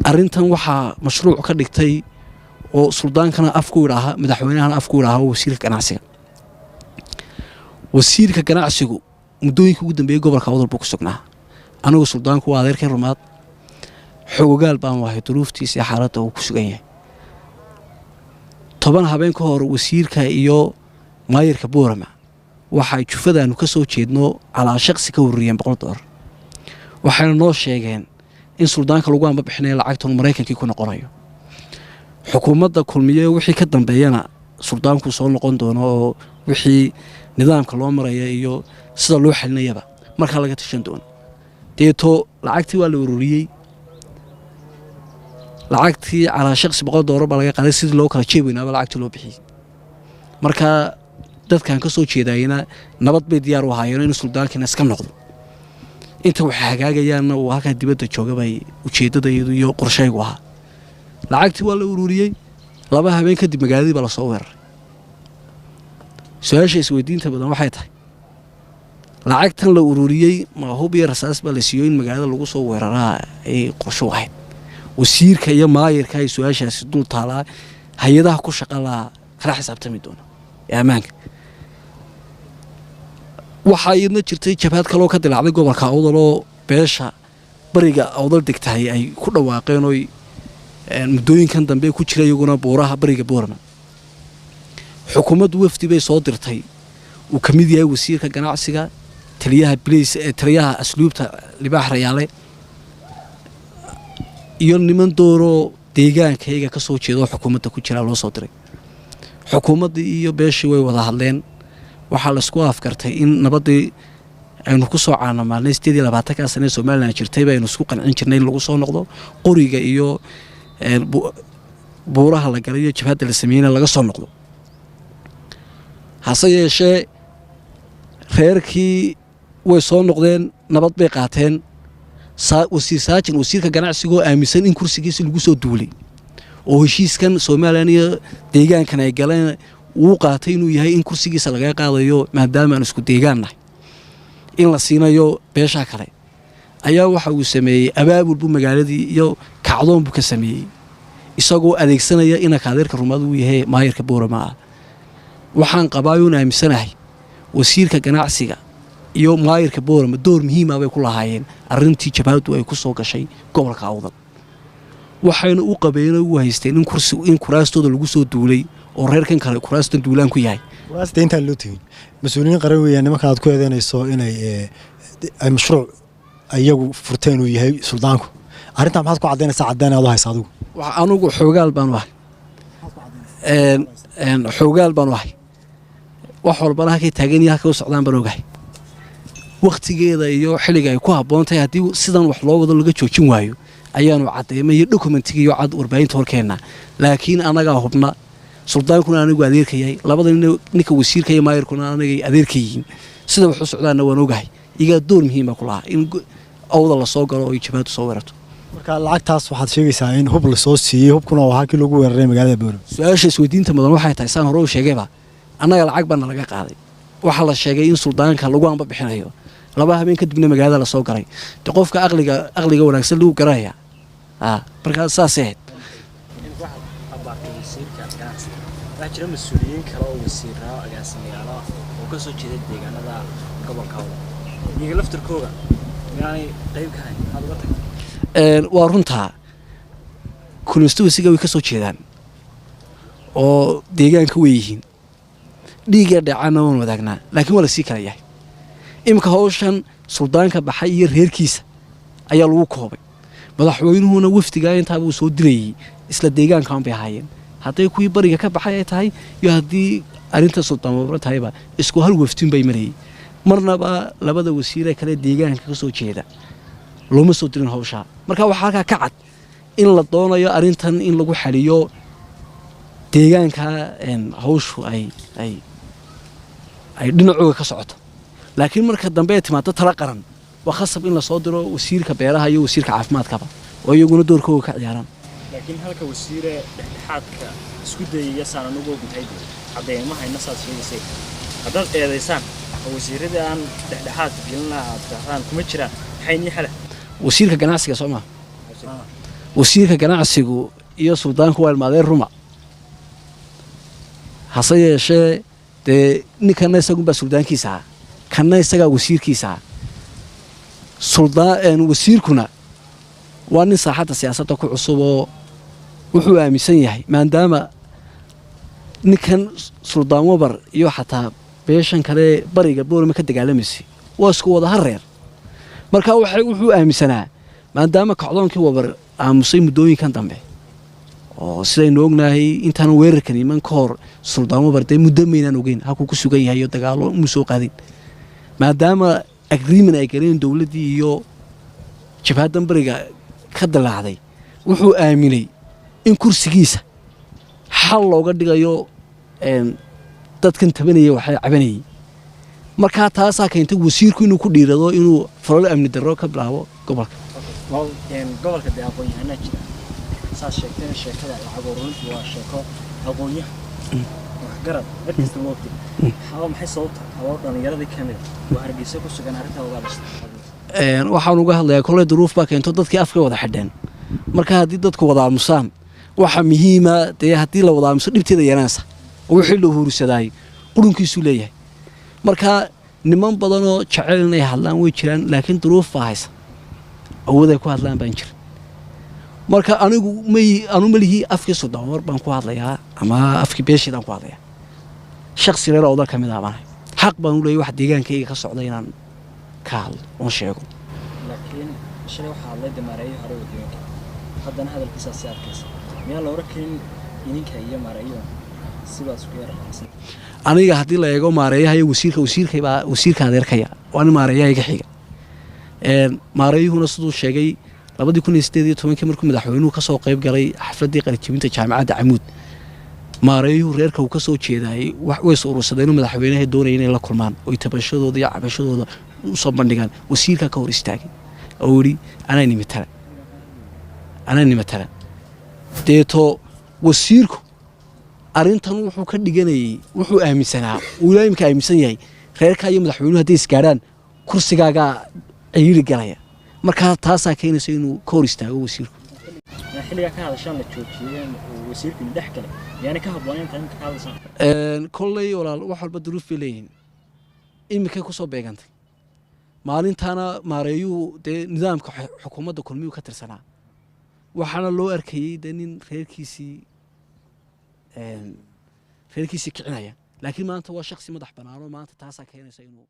Arrintan waxaa mashruuc ka dhigtay oo suldaankana afku idhaaha, madaxweynahana afku idhaaha, wasiirka ganacsiga. Wasiirka ganacsigu muddooyinka ugu dambeeyey gobolka Awdal buu ku sugnaa. Anigu suldaanku waa adeerkay Rumaad, xogogaal baan wahay duruuftiisa iyo xaaladda uu ku sugan yahay. 10 habeen ka hor wasiirka iyo maayirka Boorama waxay jufadaanu ka soo jeedno calaa shaqsi ka ururiyeen $100. Waxayna noo sheegeen in suldaanka lagu amba bixinayo lacagtan Maraykankii ku noqonayo. Xukuumadda Kulmiye wixii ka dambeeyana suldaanku soo noqon doono, oo wixii nidaamka loo maraya iyo sida loo xalinayaba markaa laga tashan doono. Deeto lacagtii waa la ururiyey. Lacagtii calaa shaqsi $100 baa laga qaaday. Sidii loo kala jeeb weynaaba lacagtii loo bixiyey. Marka dadkan ka soo jeedayna nabad bay diyaar u ahaayeen in suldaankiina iska noqdo, inta wax hagaagayaanna uu halkaa dibadda jooga bay ujeeddadaydu iyo qorshaygu ahaa. Lacagtii waa la ururiyey. 2 habeen kadib magaaladii baa lasoo weeraray. Su-aasha isweydiinta badan waxay tahay, lacagtan la ururiyey ma hub iyo rasaas baa la siiyo in magaalada lagu soo weeraraa ay qorsho ahayd? Wasiirka iyo maayirka ay su-aashaasi dul taalaa, hay-adaha ku shaqalaa kala xisaabtami doona ee ammaanka. Waxaa iyadna jirtay jabhad kaloo ka dilaacday gobolka Awdal oo beesha bariga Awdal degtahay ay ku dhawaaqeen, oy muddooyinkan dambe ku jira iyaguna buuraha bariga Boorama. Xukuumaddu wafdi bay soo dirtay uu ka mid yahay wasiirka ganacsiga, taliyaha bliis, taliyaha asluubta Libaax Rayaale, iyo niman dooroo deegaankayga ka soo jeeda oo xukuumadda ku jira loo soo diray. Xukuumaddii iyo beeshii way wada hadleen. Waxaa laisku afgartay in nabaddii aynu ku soo caanamaalnay 28-kaa sane Somalilan jirtay baynu isku qancin jirnay in lagu soo noqdo, qoriga iyo buuraha la galay iyo jabhadda la sameeyeyna laga soo noqdo. Hase yeeshee reerkii way soo noqdeen, nabad bay qaateen. Wasiir Saajin, wasiirka ganacsigoo aaminsan in kursigiisi lagu soo duulay oo heshiiskan Somalilan iyo deegaankan ay galeen wuu qaatay inuu yahay in kursigiisa laga qaadayo, maadaama aan isku deegaan nahay, in la siinayo beesha kale, ayaa waxa uu sameeyey abaabul buu magaaladii iyo kacdoon buu ka sameeyey, isagoo adeegsanaya inanka adeerka Rumaad uu yahay, maayirka Boorama ah. Waxaan qabaayoon aaminsanahay wasiirka ganacsiga iyo maayirka Boorama door muhiima bay ku lahaayeen arrintii jabhaddu ay ku soo gashay gobolka Awdal. Waxayna u qabeen oo u haysteen in kursi, in kuraastooda lagu soo duulay oo reerkan kale kuraastan duulaan ku yahay. Kuraasta intaan loo tegin, mas-uuliyiin qaran weeyaan nimanka aad ku eedeynayso inay ay mashruuc iyagu furteen uu yahay suldaanku. Arrintaa maxaad ku caddaynaysaa? Caddayn aad u haysa adigu? Anigu xoogaal baanu ahay, xoogaal baanu ahay. Wax walbana halkay taagan iyo halkay u socdaan baan ogahay. Wakhtigeeda iyo xilliga ay ku habboon tahay haddii sidan wax loo wado laga joojin waayo ayaanu caddeymay iyo dokumentiga iyo cad warbaahinta horkeenna. Laakiin annagaa hubna, suldaankuna anigu adeerka yahay, labada ninka wasiirka iyo maayirkuna anagay adeerka yihiin. Sida wax u socdaanna waan ogahay. Igaa door muhiima ku lahaa in Awda la soo galo oo ay jabhaddu soo weerato. Marka lacagtaas waxaad sheegaysaa in hub lasoo siiyey, hubkuna oo ahaa kii lagu weeraray magaalada Boorama. Su-aasha isweydiinta mudan waxay tahay, saan hore u sheegayba, annaga lacag baana laga qaaday. Waxaa la sheegay in suldaanka lagu amba bixinayo. 2 habeen kadibna magaalada lasoo galay. De qofka aqliga wanaagsan lagu garanaya markaa saasay ahayd. Waxaa jira mas-uuliyiin kale oo wasiiraa, agaasimayaalo oo ka soo jeeda deegaanada gobolka Awdal. Iyaga laftarkooga miyaanay qayb ka hayn? Maxaad uga tagtay? Waa runtaa, constituency-ga way ka soo jeedaan oo deegaanka way yihiin, dhiigga dheecaanna waan wadaagnaa, laakiin waa lasii kala yahay. Iminka hawshan suldaanka baxay iyo reerkiisa ayaa lagu koobay. Madaxweynuhuna wafdigaa intaabuu soo dirayey, isla deegaankan bay ahaayeen. Hadday kuwii bariga ka baxay ay tahay iyo haddii arrinta suldaan Wabro tahayba, isku hal waftin bay marayey. Marnaba labada wasiiree kale deegaanka ka soo jeeda looma soo dirin hawshaa. Marka waxaa halkaa ka cad in la doonayo arrintan in lagu xaliyo deegaanka, hawshu ay dhinacooga ka socoto. Laakiin marka dambe ay timaado tala qaran, waa khasab in lasoo diro wasiirka beeraha iyo wasiirka caafimaadkaba oo iyaguna doorkooga ka ciyaaraan. Laakiin halka wasiire dhexdhexaadka isku dayaya saan anugu ognahay, cadeymaha ina saad sheegaysay, haddaad eedaysaan oo wasiiradii aan dhexdhexaadka gelin lahaa aad tidhahdaan kuma jiraan, maxay nii xala? Wasiirka ganacsiga soo maha? Wasiirka ganacsigu iyo suldaanku waa ilmaadeen ruma, hase yeeshee dee ninkanna isagunbaa suldaankiisa ahaa, kanna isagaa wasiirkiisa ahaa. Suldaan wasiirkuna waa nin saaxadda siyaasadda ku cusub oo wuxuu aaminsan yahay maadaama ninkan Suldaan Wabar iyo xataa beeshan kale bariga Boorama ka dagaalamaysay waa isku wada hareer. Marka wuxuu aaminsanaa maadaama kacdoonkii Wabar aamusay muddooyinkan dambe, oo sidaynu ognahay intaan weerarkan iman ka hor Suldaan Wabar dee muddo maynaan ogeyn halkuu ku sugan yahay iyo dagaalo muu soo qaadin, maadaama agreement ay galeen dowladdii iyo jabhaddan bariga ka dilaacday, wuxuu aaminay in kursigiisa xal looga dhigayo dadkan tabanaya waxay cabanayay. Markaa taasaa keentay wasiirku inuu ku dhiirado inuu falolo amni darro ka bilaabo gobolka. Gobolka dee aqoon-yahanaa jira, saas sheegtayna sheekada lacag ururintu waa sheeko aqoon-yahan waxgarad cid kasta moogtay. Maxay sababta adoo dhallinyaradii ka mid oo Hargeysa ku sugan arrintaa uga hadashay? Waxaan uga hadlayaa kolley duruuf baa keento, dadkii afkay wada xidheen. Marka haddii dadku wada aamusaan, waxa muhiima dee haddii la wada aamuso dhibteeda yaraansa oo wixii la huursadaayey qurunkiisuu leeyahay. Marka niman badanoo jecel inay hadlaan way jiraan, laakiin duruuf baa haysa, awooday ku hadlaan baan jirin. Marka anigu may anu malihii afkii Suldaan Wabar baan ku hadlayaa ama afkii beesheedaan ku hadlayaa, shaksi reer Awdal ka mid ah baanahay, xaq baan u leeyahay wax deegaankayga ka socda inaan ka hadlo oon sheego. Laakiin shalay waxaa hadlay maareeyihii hore wadooyinka, haddana hadalkiisaa si adkaysa, miyaan la oran karin idinka iyo maareeyuhu sibaad isku yara raacsan? Aniga haddii la eego maareeyaha iyo wasiirka, wasiirkaybaa wasiirka adeerkaya, waa nin maareeyaha iga xiga. Maareeyuhuna siduu sheegay 2018-kii markuu madaxweynuhu ka soo qayb galay xafladdii qalinjebinta jaamacadda Camuud, maareeyuhu reerka uu ka soo jeedaayey way is urursadeen inuu madaxweynaha doonaya inay la kulmaan oy tabashadooda iyo cabashadooda u soo bandhigaan. Wasiirka ka hor istaagay oo yidhi anaa nimatala, anaa nimatala. Deeto wasiirku arrintan wuxuu ka dhiganayey, wuxuu aaminsanaa, uu ilaa imika aaminsan yahay reerkaa iyo madaxweynuhu hadday isgaadhaan kursigaagaa ciriiri galaya. Markaa taasaa keenaysa inuu ka hor istaago wasiirku. Xilligaa ka hadashaan la joojiyey uu wasiirku dhex galay, yaani ka habboonayn inta imika ka hadlashaan? Kolley walaal, wax walba duruuf bay leeyihiin, iminkay kusoo beegantay. Maalintaana maareeyuhu dee nidaamka xukuumadda Kulmiyuu ka tirsanaa, waxaana loo arkayey dee nin reerkiisii kicinaya, laakiin maanta waa shaksi madax bannaanoo maanta taasaa keenaysa inuu